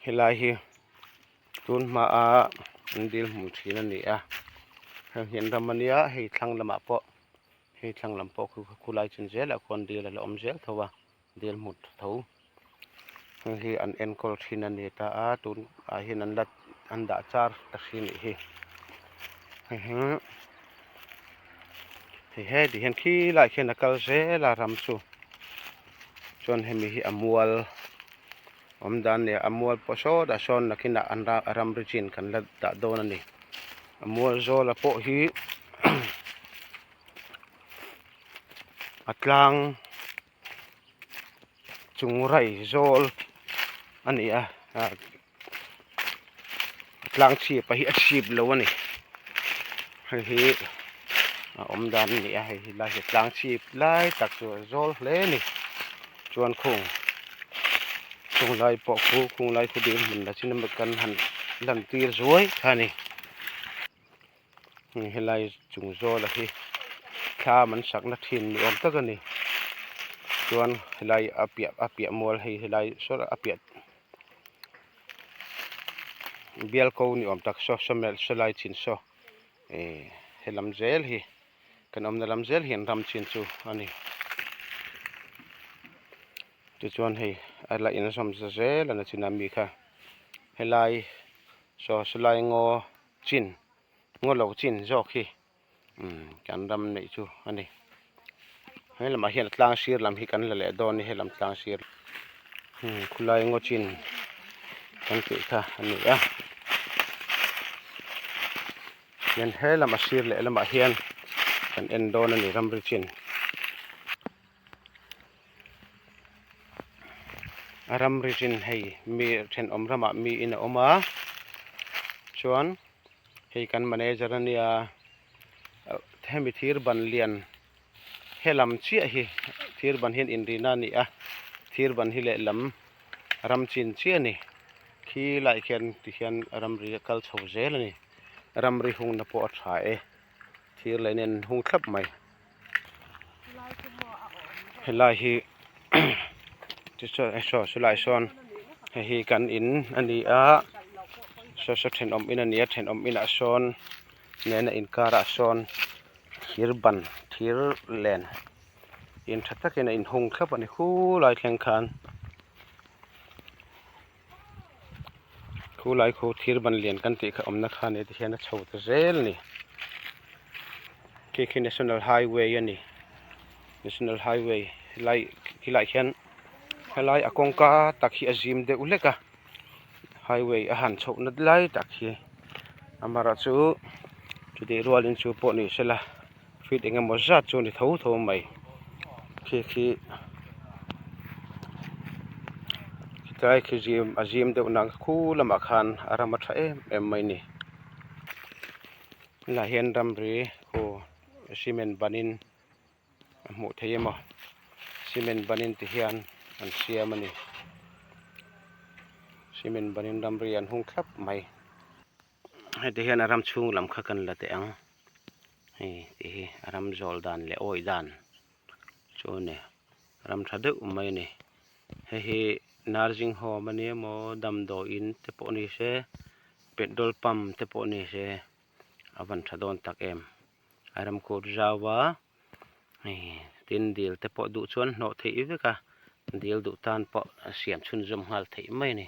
Helai hi tun hmaa an dil hmuh thin a ni a heng hi an ram ania hei thlang lamah pawh hei thlang lam pawh khu khulai chin zelah khuan dil a la awm zel tho a dil hmu tho heng hi an enkawl thin a ni ta a tun ah hian an la an dah char ta hri nih hi hei hi hei heti hian khilaiah khian a kal zel a ram chu chuan hemi hi a mual awm dan nia a mual pawh sawtah sawn nakinah an ramri chin kan la dah dawn a ni a mual zawla pawh hi a tlang chung rai zawl a ni a ah tlang chhip a hi a chhip lo a ni hei hi a awm dan a ni a hei helai hi tlang chhip lai tak chu a zawl hle a ni chuan khung khung lai pawh khu khung lai khu ding hmun la chin emaw kan han lan tir zuai kha a ni. Helai chung zawla hi thlam an sakna thin ni awm tak a ni chuan helai a piah a piah mual hei helai saw a piah bial ko ni awm tak saw saw mel saw lai chin saw eh helam zel hi kan awmna lam zel hian ram chin chu a ni tichuan hei a la inzawm za zel a nachin a mi kha helai saw sawlai ngaw chin ngaw lo chin zawk hi umm kan ram neih chu a ni he lamah hian tlang sir lam hi kan la leh dawn a ni helam tlang sir umm khulai ngaw chin kan tih kha a ni a hian he lam a sir leh lamah hian kan en dawn a ni ramri chin. A ramri chin hei mi thenawm ramah mi in a awm a chuan hei kan manager a nia hemi thir ban lian helam chiah hi thir ban hian inrina a ni a thir ban hi lehlam ram chin chiah a ni khi lai khian tikhian ramri a kal chho zel a ni ramri hungna pawh a tha e thir leh nen hung thlap mai. Helai hi saw chulaiah sawn hei hi kan in a ni a saw saw thenawm in a ni a thenawm inah sawn nena inkarah sawn thir ban thir len in tha takin a inhung thlap a ni khulai thleng khan khulai khu thir ban lian kan tih kha awmna kha ni tihian a chho ta zel a ni khi khi national highway a ni national highway helai khilaiah khian helai a kawngka tak hi a zim deuh hlek a highway a han chhoh na lai tak hi amaherawhchu chutih rualin chu pawh ni sela feet eng emaw zat chu a ni tho tho mai khi khi tlai khi zim a zim deuh nang khu lamah khan a ram a tha em em mai a ni tunah hian ramri khu cement banin a hmuh theih emaw cement banin ti hian an siam a ni cement banin ramri an hung thlap mai. Heti hian a ram chhung lam kha kan la teh ang hei tih hi a ram zawl dan leh awih dan chu a ni ram tha deuh mai a ni hei hi nursing home a ni emaw damdawiin te pawh ni se petrol pump te pawh ni se a van tha dawn tak em a ram kut zau a hei tin dil te pawh duh chuan hnawh theih vek a dil duh tan pawh a siam chhunzawm nghal theih mai a ni.